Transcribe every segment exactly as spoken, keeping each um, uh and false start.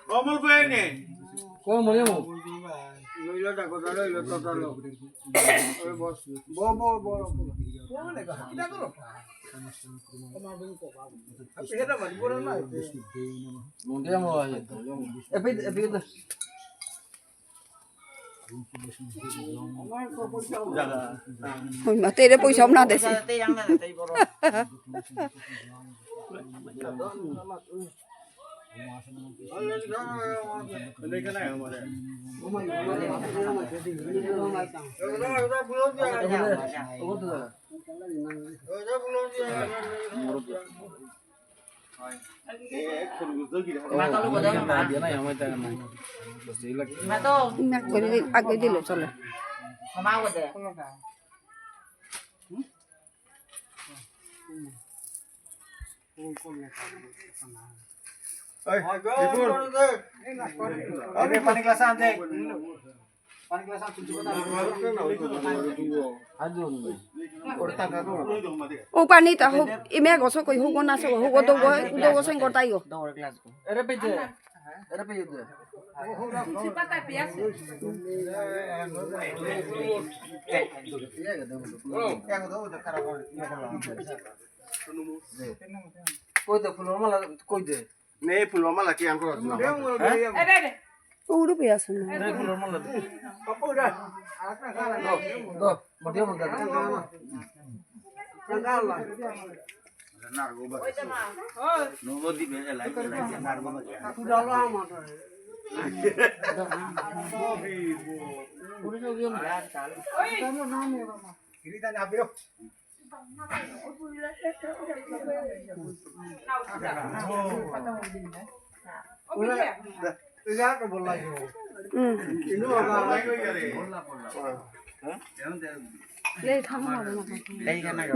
কমল বই নে। কমল বই নে। লইল ডাকো, লইল তো, তো, লো। ওই বস। ব, ব, ব। মন্দিরে মো আছে। এপি, এপি তো। ওই মা, তেরে পয়সা না দেসে। না করে আগে দিল, চলো। এই, বিপুল। আরে, পানি গ্লাস আনতে। পানি গ্লাস আনতে। ও পানি তা হোক, ইমে গছ কই হোক না সব হোক, দৌ গছ, দৌ গছ কটাই গো। এরে পেজে। এরে পেজে দে। কই দে ফুলর মালা, কই দে? নে ফুলর মালা কি আনকো? হ্যাঁ? উড়ু পেয়ে আসুন না। নে ফুলর মালা দে। দো, দো, মডিয়া মন দে।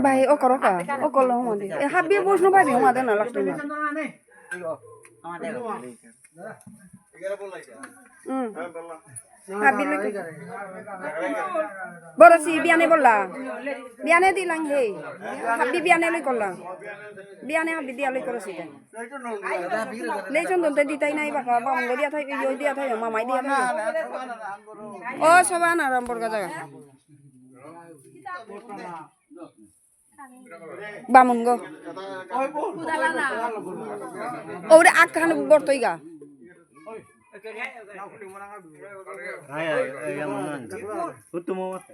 ভাই, ও করো কা? ও করলো আমাদের। এ হাবিয়ে বসনো ভাবি, আমাদের না লাগতো না। হুম। হাবি লই। বড়সি বিয়ানে বললা। বিয়ানে দিলাং হে। হাবি বিয়ানে লই করলা। বিয়ানে হাবি দিয়া লই করসি তে। লেই চন্দন তে দিতাই নাই বাবা, বামঙ্গ দিয়া থাই, ইয়ো দিয়া থাই, মামাই দিয়া থাই। ও সবা না রামপুর গা জাগা। বামুন গো। ওরে আখান বর্তইগা। হাই, হাই, এই আমার নাম। হুতুম মাতে।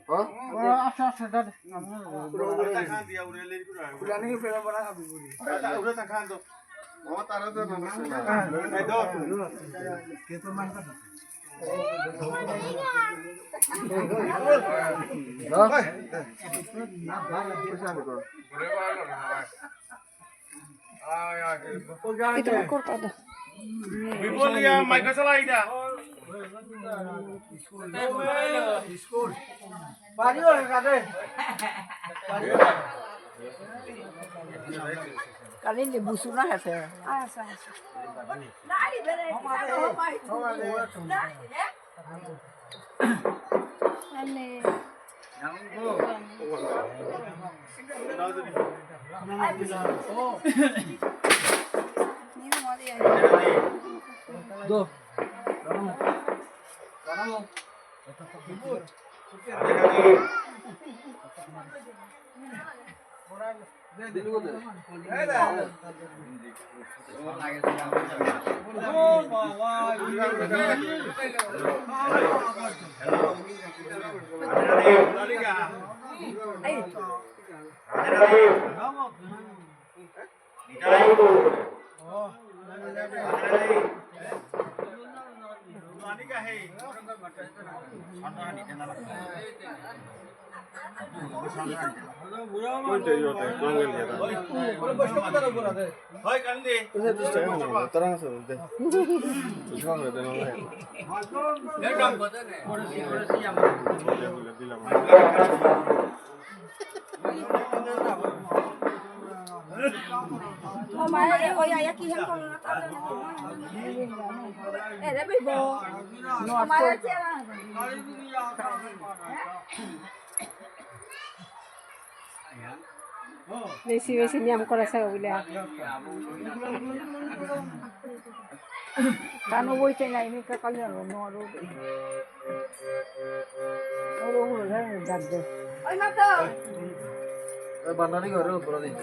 বিপুল ইয়া মাইক চালা ইটা। কালি লেবু চুনা আছে। আচ্ছা, আচ্ছা। বেশি বেশি নিয়ম করা সব বলে। কানো বইতে নাই, মি কা কালিয়া লো, নো লো। ওরে, ওরে, ওরে, ডাক দে। ওই মা তো। এ, বান্দারি ঘরে উপরে দিন।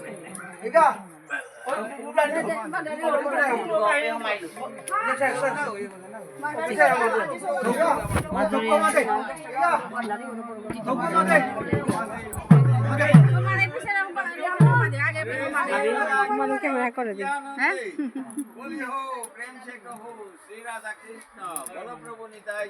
মানুষ ক্যামেরা করে দিন। হ্যাঁ? বলি হো, প্রেম সে কহো, শ্রী রাধা কৃষ্ণ, বল প্রভু Nitai.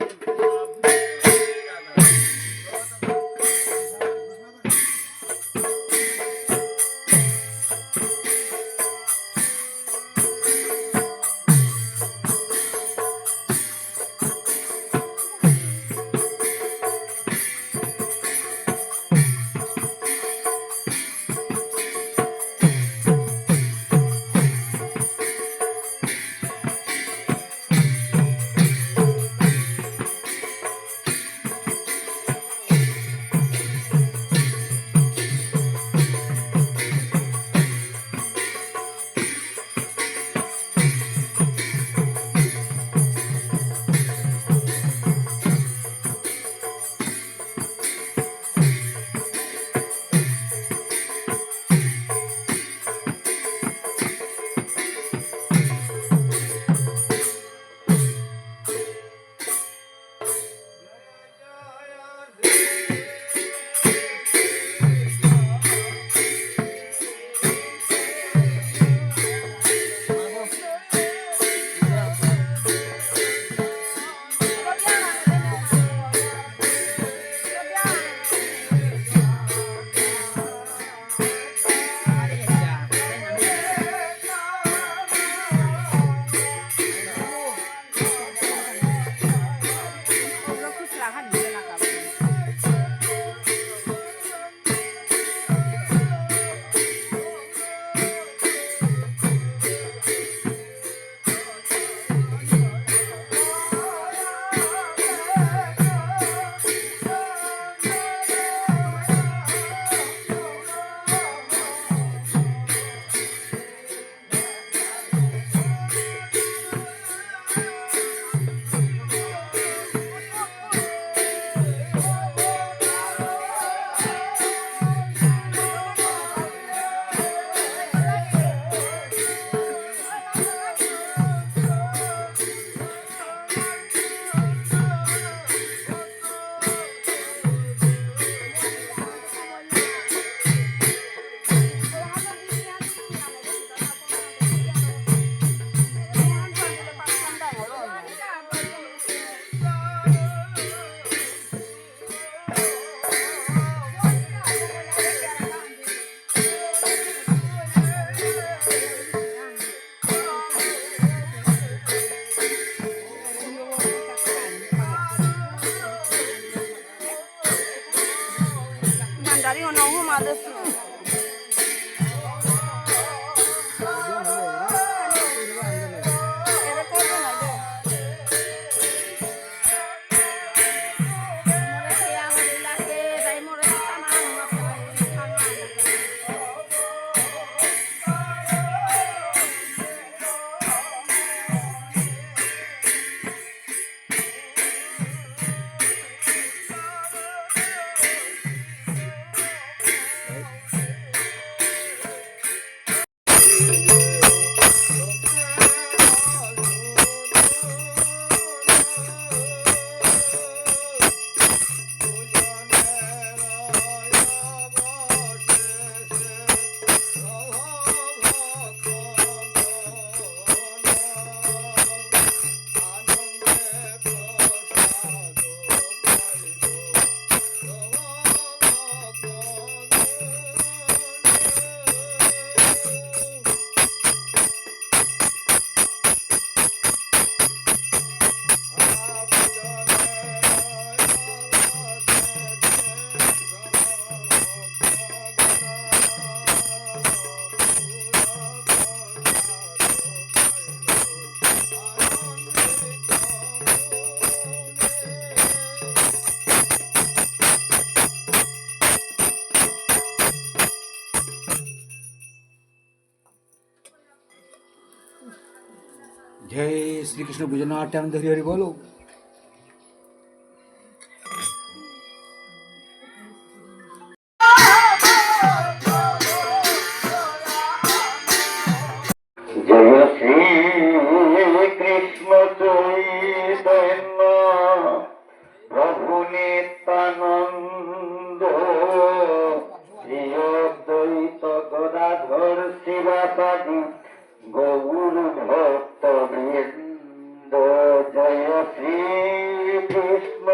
Mandari ono huma desu. জয় শ্রীকৃষ্ণ। বুঝে না, টান ধরে হরি বলো। জয় শ্রীকৃষ্ণ চৈতন্য প্রভু নিত্যানন্দ, শ্রী অদ্বৈত গদাধর শ্রীবাসাদি গৌর ভক্তবৃন্দ। জয় শ্রীকৃষ্ণ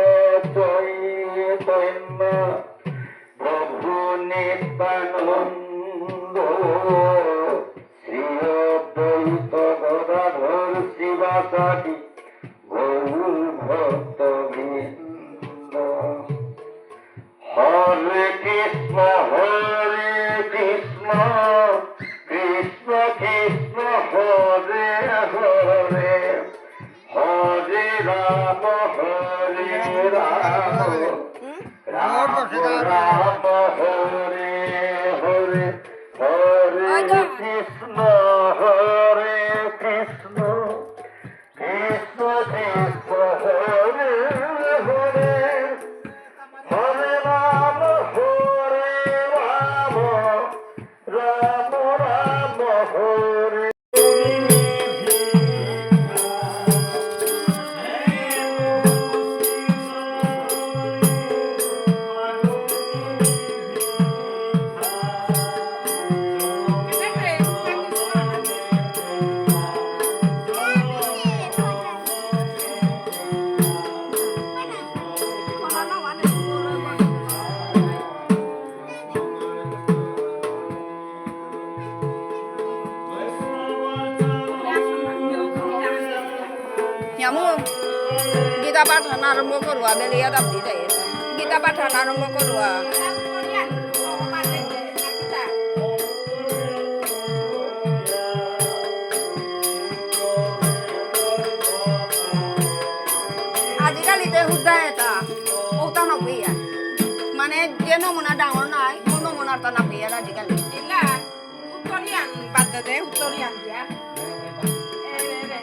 চৈতন্য প্রভু নিত্যানন্দ, শ্রী অদ্বৈত গদাধর শ্রীবাসাদি গৌর ভক্তবৃন্দ। হরে কৃষ্ণ, হরে কৃষ্ণ, কৃষ্ণ কৃষ্ণ, হরে হরে, হরে রাম, হরে রাম, রাম রাম, হরে হরে, হরে কৃষ্ণ, হরে কৃষ্ণ, কৃষ্ণ কৃষ্ণ, হরে হরে, হরে রাম, হরে রাম, রাম রাম, হরে। ইয়ামু, গীতা পাঠ আরম্ভ করুয়া, বেলিয়া দাব দিতে। গীতা পাঠ আরম্ভ করুয়া। আজিকালি যে হুদ্দা এটা, ওটা না পেয়ে। মানে যে নমুনা ডাঙর নাই, ও নমুনাটা না পেয়ে আজিকালি। ইলা, উত্তরিয়ান বাদ দে, উত্তরিয়ান দিয়া। এ রে রে।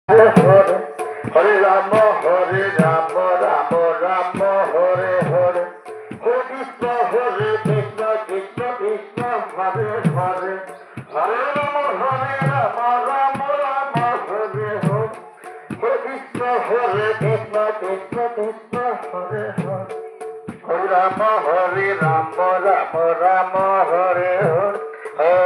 হরে হরে, হরে রাম, হরে রাম, রাম রাম, হরে হরে। হরে কৃষ্ণ, হরে কৃষ্ণ, কৃষ্ণ কৃষ্ণ, হরে হরে। হরে রাম, হরে রাম, রাম রাম, হরে হরে। হরে কৃষ্ণ, হরে কৃষ্ণ, কৃষ্ণ কৃষ্ণ, হরে হরে। হরে রাম, হরে রাম, রাম রাম, হরে হরে। হরে